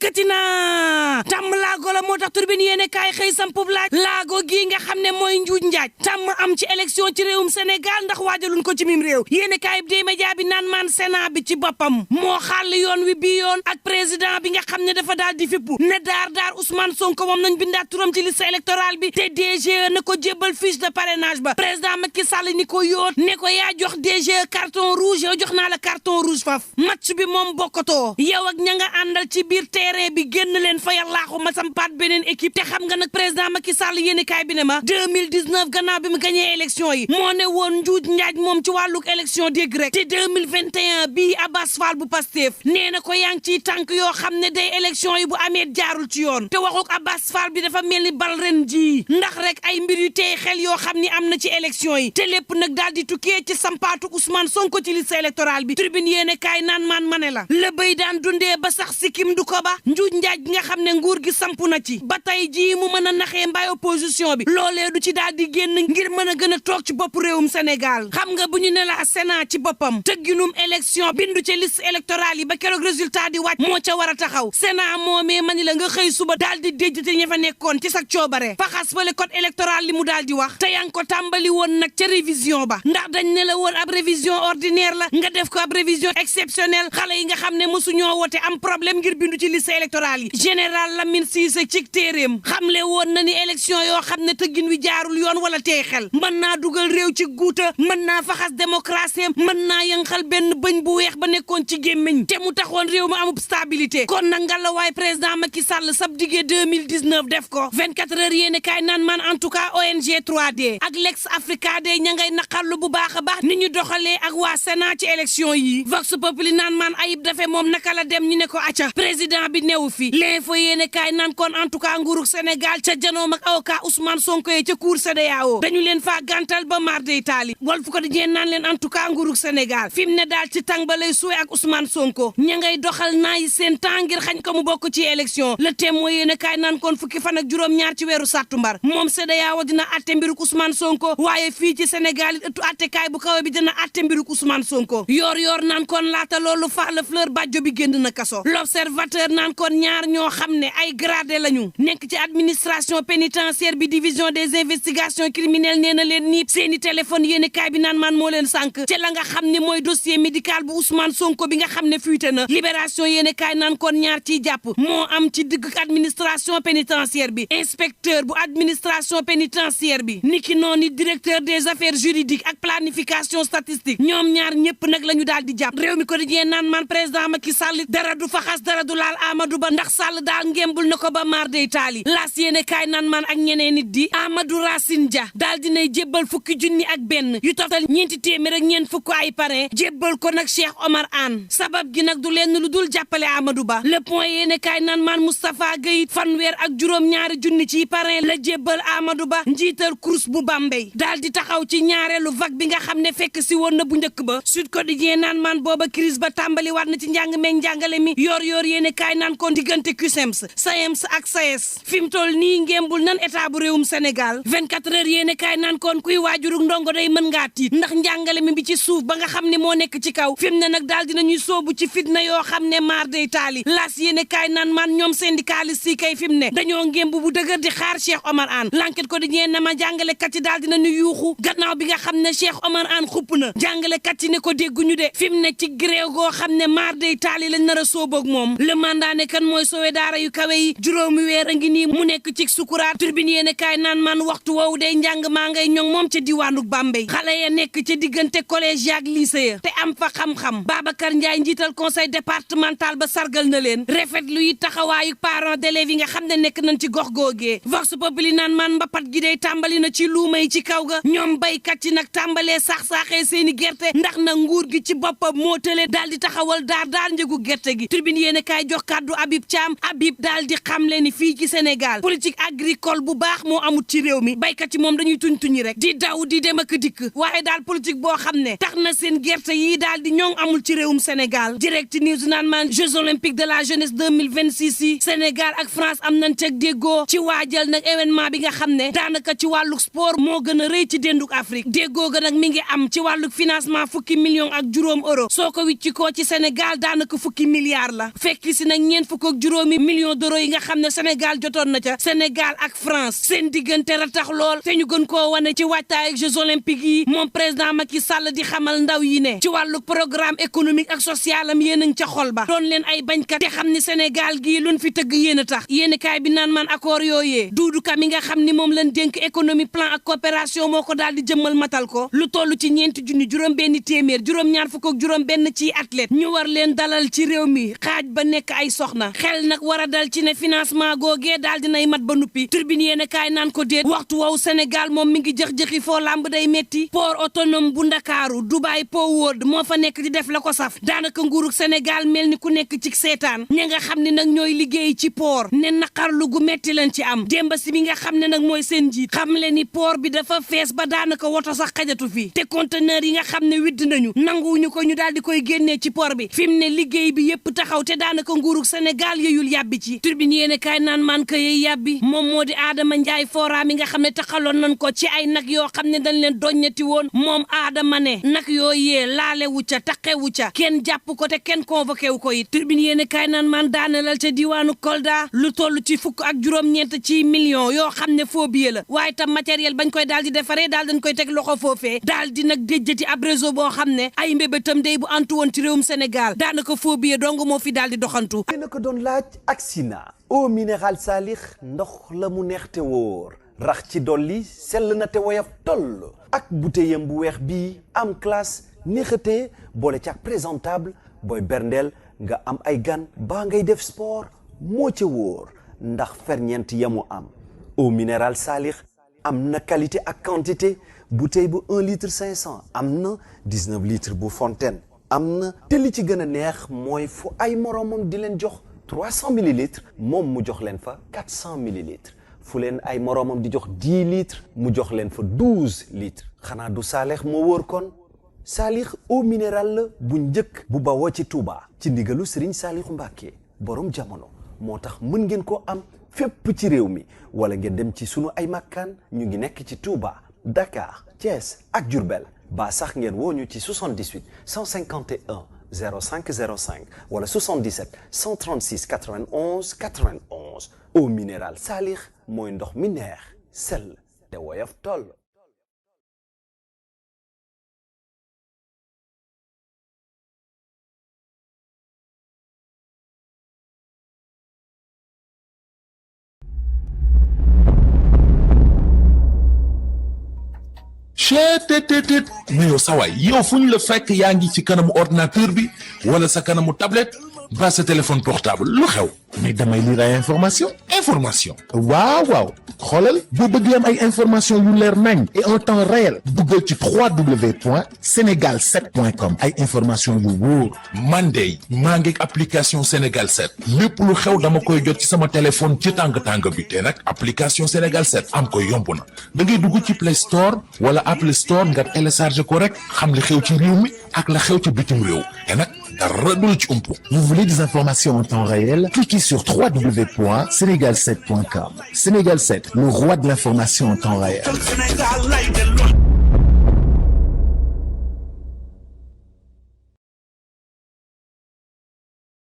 dikkati na tàmm laago la moo tax turbine yéene kaay xëy sampub laaj laago gii nga xam ne mooy njuuj njaaj tàmm am ci élection ci réewum Sénégal ndax waajaluñ ko ci mim réew yéene kaay bi dee média bi naan maan Sénat bi ci boppam moo xàll yoon wi bii yoon ak président bi nga xam ne dafa daal di fippu ne daar Ousmane Sonko moom nañ bindaat turam ci liste électorale bi te DGE na ko jébbal fiche de parrainage ba président Macky Sall ni ko yoot ne ko yaa jox DGE carton rouge yow jox naa la carton rouge faf match bi moom bokkatoo yow ak ña nga àndal ci biir terrain bi génn leen fa yàllaaxu ma sampaat beneen équipe te xam nga nag président Macky Sall yéeni kaay bi ne ma 2019 gannaaw bi mu gagné élection yi moo ne woon njuuj njaaj moom ci wàlluk élection dégg rek te 2021 bii Abass Fall bu Pastef nee na ko yaa ngi ciy tànk yoo xam ne day élection yi bu amee jaarul ci yoon te waxuk Abass Fall bi dafa mel ni bal ren ji ndax rek ay mbir yu tey xel yoo xam ni am na ci élection yi te lépp nag daal di tukkee ci sampaatu Ousmane Sonko ci liste électorale bi tribune yéene kaay naan maan ma ne la la béy daan dundee ba sax sikkim du ko ba njuuj njaaj gi nga xam ne nguur gi sampu na ci ba tey jii mu mën a naxee mbaay opposition bi loolee du ci daal di génn ngir mën a gën a toog ci bopp réewum Sénégal xam nga bu ñu ne la Sénat ci boppam tëgginum élection bindu ci liste électorale yi ba keroog résultat di wàcc moo ca war a taxaw Sénat moomee mani la nga xëy suba daal di déjjate ña fa nekkoon ci sax coobare faxas fale code électoral li mu daal di wax te yaa ngi ko tàmbali woon nag ca révision ba ndax dañ ne la woon ab révision ordinaire la nga def ko ab révision exceptionnelle xale yi nga xam ne mosuñoo wote am problème ngir bindu ci liste électorale yi général Lamine Cissé ci téeréem xamle woon na ni élection yoo xam ne tëggin wi jaarul yoon wala tey xel mën naa dugal réew ci guuta mën naa faxas démocratie mën naa yëngal benn bëñ bu weex ba nekkoon ci gémmiñ te mu taxoon réew ma amub stabilité kon nag nga la waay président Macky Sall sab diggee 2019 def ko 24 heures yéene kaay naan man en tout cas ONG 3D ak Lex Africa Day ña ngay naqarlu bu baax a baax ni ñu doxalee ak waa Sénat ci élection yi Vox Populi naan man Ayib Daffé moom naka la dem ñu ne ko acca président bi newu fi l'info yéene kaay naan kon en tout cas nguurug Sénégal ca janoom ak avocat Ousmane Sonko ye ca cour CEDEAO dañu leen faa gàntal ba mar day taali Walf Quotidien naan leen en tout cas nguurug Sénégal fi mu ne daal ci tàng ba lay suwe ak Ousmane Sonko ña ngay doxal naa yi seen temps ngir xañ ko mu bokk ci élection le Témoin yéene kaay naan kon fukki fan ak juróom-ñaar ci weeru sàttumbar moom CEDEAO dina atte mbiruk Ousmane Sonko waaye fii ci Sénégal it ëttu attekaay bu kawe bi dina atte mbiruk Ousmane Sonko yoor naan kon laata loolu Falla Fleur Badjo bi génn na kaso L'Observateur naan kon ñaar ñoo xam ne ay gradé lañu nekk ci administration pénitentiaire bi division des investigations criminelles nee na leen nii seeni téléphone yéene kaay bi naan maan moo leen sànk ci la nga xam ne mooy dossier médical bu Ousmane Sonko bi nga xam ne fuite na Libération yéene kaay naan kon ñaar ciy jàpp moo am ci digg administration pénitentiaire bi inspecteur bu administration pénitentiaire bi niki noonu directeur des affaires juridiques ak planification statistique ñoom ñaar ñëpp nag la ñu daal di jàpp réew mi quotidien naan man président Macky Sall dara du fa xas dara du laal Amadou Ba ndax Sall daal ngembul na ko ba maar day taali laas yéene kaay naan man ak ñeneen nit di Amadou Racine Dia daal dinay jébbal fukki junni ak benn yu toftal ñeenti téeméer ak ñeent fukk ay parrain jébbal ko nag Cheikh Omar Anne sabab gi nag du lenn lu dul jàppale Amadou Ba le point yéene kaay naan man Moustapha Gueye fanweer ak juróom-ñaari junni ci parrain la jébbal Amadou Ba njiital course bu Bambey daal di taxaw ci ñaareelu vague bi nga xam ne fekk si woon na bu njëkk ba Sud Quotidien naan man booba crise ba tàmbali war na ci njàng meeg njàngale mi yor yéene kaay naan kon diggante CUSEMS SAEMS ak SAES fi mu toll nii ngembul nan état bu réewum Sénégal 24 heures yéene kaay naan kon kuy waajurug ndongo day mën ngaa tiit ndax njàngale mi bi ci suuf ba nga xam ne moo nekk ci kaw fi mu ne nag daal dinañuy soobu ci fitna yoo xam ne maar day taali las yéene kaay naan man ñoom syndicaliste yi kay fi mu ne dañoo ngémb bu dëgër di xaar Cheikh Omar Anne l'enquête ko di na ma jàngalekat yi daal dinañu yuuxu gannaaw bi nga xam ne Cheikh Omar Anne xupp na jàngalekat yi ne ko dégguñu de fi mu ne ci gréew goo xam ne maar day taali lañ nar a sooboog moom le mandat ne kan mooy sowe daara yu kawe yi juróomi weer a ngi nii mu nekk ci sukuraat turbine yéene kaay naan man waxtu woowu day njàng maa ngay ñoŋ moom ca diwaanu Bambey xale ya nekk ca diggante collège yaak lycée ya te am fa xam-xam Babacar Ndiaye njiital conseil départemental ba sargal na leen rafetlu yi taxawaayu parents d'élèves yi nga xam ne nekk nañ ci gox googee Vox Populi naan man mbapat gi day tàmbali na ci luuma yi ci kaw ga ñoom baykat yi nag tàmbalee sax-saaxee seeni gerte ndax na nguur gi ci boppam moo tële daal di taxawal daar njëgu gerte gi turbine yéene kaay jox kàddu Habib Thiam Habib daal di xamle ni fii ci Sénégal politique agricole bu baax moo amut ci réew mi baykat yi moom dañuy tuñ rek di daw di dem ak dikk waaye daal politique boo xam ne tax na seen gerte yi daal di ñoŋ amul ci réewum Sénégal direct news naan maan Jeux olympiques de la jeunesse 2026 yi Sénégal ak France am nañ ceg déggoo ci waajal nag événement bi nga xam ne daanaka ci wàllu sport moo gën a rëy ci dénduk Afrique déggoo ga nag mi ngi am ci wàllu financement fukki millions ak juróom euro soo ko wicci koo ci Sénégal daanaka fukki milliards la fekk si nag ñeent fukk ak juróomi millions d'euros yi nga xam ne Sénégal jotoon na ca Sénégal ak France seen diggante ratax lool te ñu gën koo wane ci waajtaay ak Jeux olympiques yi moom président Macky Sall di xamal ndaw yi ne ci wàllu programme économique ak social am yéen a ngi ca xol ba doon leen ay bañkat te xam ni Sénégal gii luñ fi tëgg yéen a tax yéen kaay bi naan man accord yooyee Doudou Ka mi nga xam ni moom lañ dénk économie plan ak coopération moo ko daal di jëmmal matal ko lu toll ci ñeenti junni juróom-benn téeméer juróom-ñaar fukk ak juróom-benn ci athlète ñu war leen dalal ci réew mi xaaj ba nekk ay soxna xel nag war a dal ci ne financement googee daal dinay mat ba nuppi turbine yéen kaay naan ko déet waxtu wow Sénégal moom mi ngi jëx-jëxi foo lamb day metti port autonome bu Ndakaaru Dubai Port World moo fa nekk di def la ko saf daanaka nguurug Sénégal mel ni ku nekk ci seetaan ña nga xam ne nag ñooy liggéey ci port ne naqarlu gu metti lañ ci am Demba Si bi nga xam ne nag mooy seen njiit xam le ni port bi dafa fees ba daanaka woto sax xajatu fi te conteneur yi nga xam ne widd nañu nanguwuñu ko ñu daal di koy génnee ci port bi fi mu ne liggéey bi yépp taxaw te daanaka nguurug Sénégal yeyul yàbbi ci turbine yéene kaay naan maan ka yey yàbbi moom moo di Adama Ndiaye Fora mi nga xam ne taxaloon nañ ko ci ay nag yoo xam ne dañ leen doññati woon moom Adama ne nag yooyee laalewu ca taqewu ca kenn jàpp ko te kenn convoqué wu ko it turbine yéene kaay naan maan daanalal ca diwaanu Kolda lu toll ci fukk ak juróom-ñeent ci millions yoo xam ne faux billet la waaye tam matériel bañ koy daal di defaree daal dañ koy teg loxo foofee daal di nag déjjati ab réseau boo xam ne ay mbébétam day bu antu woon ci réewum Sénégal daanaka faux billet dong moo fi daal di doxantu. na ko doon laaj Axina eau minérale Salix ndox la mu neex te wóor rax ci dolli sell na te woyof toll ak bouteillam bu weex bii am classe neexatee boole ca présentable booy berndeel nga am ay gan baa ngay def sport moo ca wóor ndax ferñeent yamu am eau minérale Salix am na qualité ak quantité bouteille bu 1 litre 500 am na 19 litres bu fontaine am na te li ci gën a neex mooy fu ay moromam di leen jox 300 millilitres moom mu jox leen fa 400 millilitres fu leen ay moromam di jox 10 litres mu jox leen fa 12 litres xanaa du Salix moo wóor kon Salix eau minérale la bu njëkk bu bawoo ci Touba ci ndigalu Serigne Salixu Mbàkke borom jamono moo tax mën ngeen ko am fépp ci réew mi wala ngeen dem ci sunu ay makkaan ñu ngi nekk ci Touba Dakar Thiès ak Diourbel ba sax ngeen woo ñu ci 78 151 05 05 wala 77 136 91 91 eau minérale Salix mooy ndox mi neex sell te woyof toll. cheetetetet mais yow sawaay yow fu ñu la fekk yaa ngi ci kanamu ordinateur bi wala sa kanamu tablette ba sa téléphone portable lu xew mais damay lire ay information waaw xoolal boo bëgg am ay information yu leer nañ et en temps réel duggal ci www.senegal7.com ay information yu wóor man de maa ngi application Sénégal 7 lépp lu xew dama koy jot ci sama téléphone ci tàng bi te nag application Sénégal 7 am ko yomb na da ngay dugg ci Play Store wala Apple Store nga télécharge ko rek xam li xew ci réew mi ak la xew ci bitim réew te nag dara du la ci umpu. Vous voulez des informations en temps réel? Cliquez sur www.senegal7.com. Sénégal 7, le roi de l'information en temps réel.